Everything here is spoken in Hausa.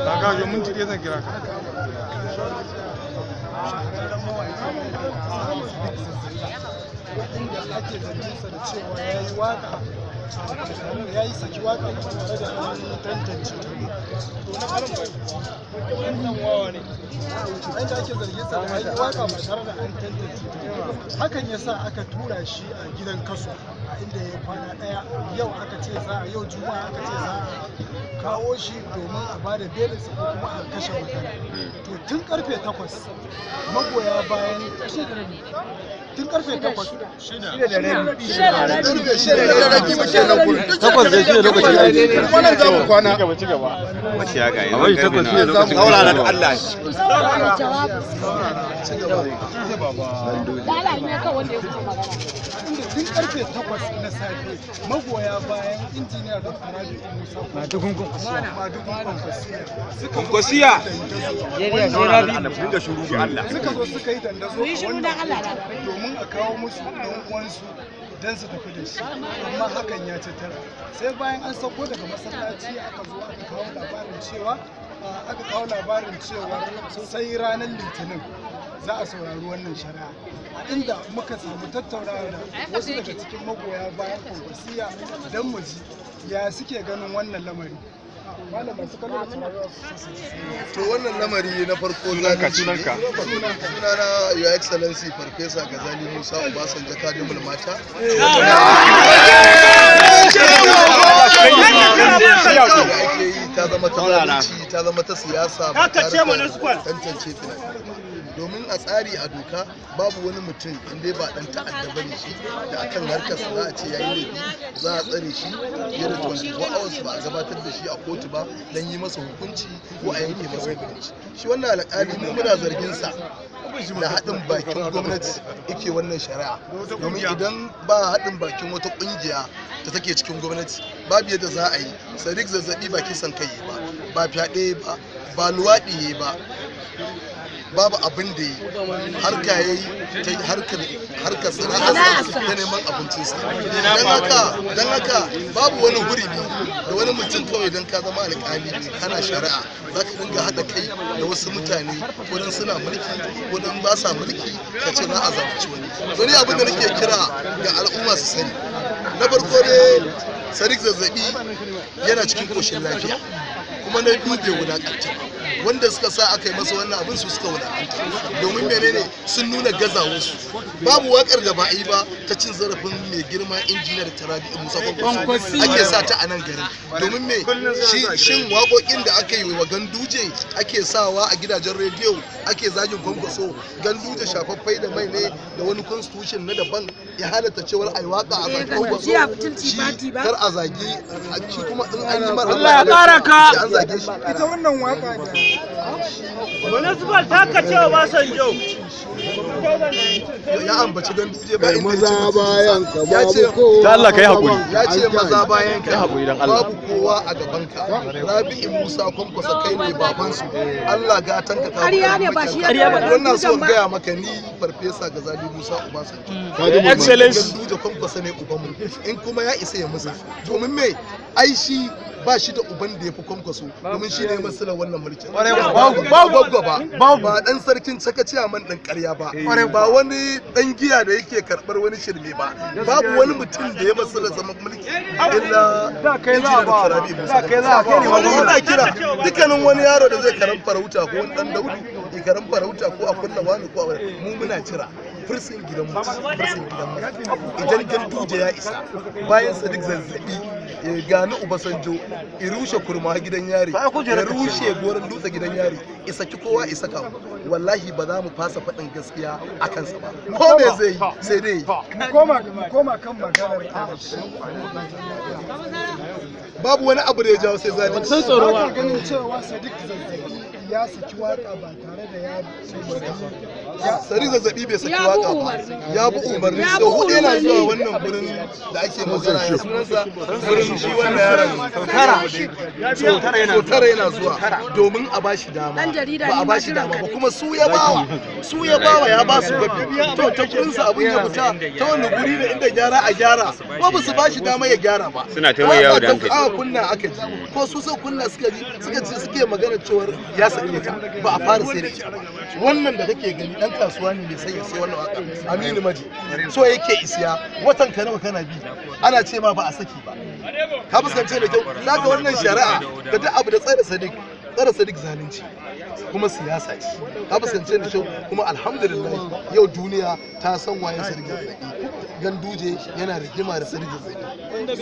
Daga yau minti ɗaya zan kira ka. Inda ake zarginsa da cewa ya yi waka, ya yi saki waka ba tare da an tantance ta ba. To na karin bai wannan wawa ne. Inda ake zarginsa da ya yi waka ba tare da an tantance ta ba. Hakan ya sa aka tura shi a gidan kaso a inda ya kwana ɗaya. Yau aka ce za a yau Juma'a aka ce za a kawo shi domin a bada belinsa ko kuma a kashe magana. To tun karfe 8 magoya bayan tun karfe 8 Takwas da shida lokacin aiki. Wannan za mu kwana. A bari takwas shida lokacin aiki. Inda tun karfe 8 na safe magoya bayan injiniya Dr. Rabi'u Musa Madugun Kwankwasiya Kwankwasiya. suka zo suka yi dandazo a wannan domin a kawo musu ɗan uwansu don su tafi da shi, amma hakan ya ci tara. Sai bayan an sauko daga masallaci aka zo aka kawo labarin cewa sai ranar Litinin za a saurari wannan shari'a, a inda muka samu tattaunawa da wasu daga cikin magoya bayan Kwankwasiya don mu ji ya suke ganin wannan lamari. To wannan lamari na farko Sunanka, sunana Your Excellency Farfesa Gazali Musa Obasanjo Kadimul Mata. Da ake yi ta zama ta zalunci, ta zama ta siyasa ba tare da tantance tunani. Domin a tsari a doka babu wani mutum in dai ba dan ta'adda bane shi da akan harkar sa za a ce yayi laifi za a tsare shi fiye da 24 hours ba a gabatar da shi a kotu ba dan yi masa hukunci ko a yanke masa hukunci. Shi wannan alƙali mu muna zargin sa da haɗin bakin gwamnati yake wannan shari'a, domin idan ba haɗin bakin wata ƙungiya da take cikin gwamnati babu yadda za a yi. Sadiq Zazzabi ba kisan kai ba, ba fyaɗe ba, ba luwaɗi ba, babu abin da yi harka ya yi ta harkar sana'arsa ta neman abincinsa. Don haka babu wani hurumi da wani mutum kawai don ka zama alƙali kana shari'a za ka dinga haɗa kai da wasu mutane ko don suna mulki ko don ba sa mulki ka ce za a zalunci wani. Wani abin da nake kira ga al'umma su sani, na farko dai Sadiq Zazzabi yana cikin koshin lafiya, kuma na biyu bai wulaƙanta ba. Wanda suka sa aka yi masa wannan abin su suka wulaƙanta, domin menene sun nuna gazawarsu. Babu wakar da ba a yi ba ta cin zarafin mai girma injiniyar Rabi'u Musa Kwankwaso ake sa ta a nan garin. Domin me shin waƙoƙin da aka yi wa Ganduje ake sawa a gidajen rediyo ake zagin Kwankwaso? Ganduje shafaffai da mai ne da wani constitution na daban ya halatta cewar ai waka a zagi Kwankwaso, shi kar a zagi shi, kuma in an yi mara Allah ya ƙara ka. an zage shi. Ita wannan waka da Municipal ta ka ce Obasanjo. Ya ambaci Ganduje ba inda ya Maza ci bayan ka ya ce babu kowa Da Allah ka yi haƙuri. Ya ce maza bayan ka Yi haƙuri don Allah. babu kowa a gaban ka. Rabi'u Musa Kwankwasa kai ne baban su. Allah gatan ka. Ƙarya ne ba shi ya faɗa Wannan so ba. gaya maka ni Farfesa Gazali Musa Obasanjo. Your Excellency. Ganduje Kwankwasa ne ubanmu, in kuma ya isa ya musa. Domin me ai shi ba shi da uban da ya fi Kwankwaso, domin shi ne masala wannan mulkin. Babu ba ba dan sarkin saka ciyaman dan ƙarya ba, ba wani dan giya da yake karɓar wani shirme ba. Babu wani mutum da ya masala zaman mulki illa injiniyar Rabi'u Musa. Wani kira dukkanin wani yaro da zai karan farauta ko wani dan daudu ya karan farauta ko a kunna wani ko a wani, mu muna cira firsin gidan mu, firsin gidan mu. Idan Ganduje ya isa bayan Sadiq Zazzabi ya gani Obasanjo ya rushe Kurma gidan yari, ya rushe Goron Dutse gidan yari, ya saki kowa isa kawo, wallahi ba za mu fasa faɗin gaskiya a kansa ba. Ko me zai yi sai dai yi. Mu koma kan maganar shi. Babu wani abu da ya jawo sai zalunci. Ba ka ganin cewa Sadiq Zazzabi ya saki waka ba tare da ya saurari Sadiq Zazzabi bai saki waka ba, ya bi umarni sau hudu yana zuwa wannan gurin da ake magana, ya sunansa, gurin shi wannan yaron sau tara yana zuwa domin a bashi dama, ba a bashi dama ba, kuma su ya bawa, su ya bawa, ya ba su kwafi. To ta gurin sa abin ya fita ta wani guri da inda gyara a gyara, ko ba su bashi dama ya gyara ba. Suna ta mai yawo da hankali. Aka kunna aka ji, ko su suka kunna suka ji, suka ce suke magana cewar ya sake ta, ba a fara sai da ita ba. Wannan da kake gani dan kasuwa ne mai sai ya sai wannan waka, Aminu Maji, so yake isiya. Watan ka nawa kana bi ana ce ma ba a saki ba? Ka fuskance da kyau. Zaka wannan shari'a da duk abu da tsare Sadiq, tsare Sadiq zalunci kuma siyasa ce. Ka fuskance da kyau. Kuma alhamdulillah, yau duniya ta san waye Sadiq Zazzabi. Ganduje yana rigima da Sadiq Zazzabi.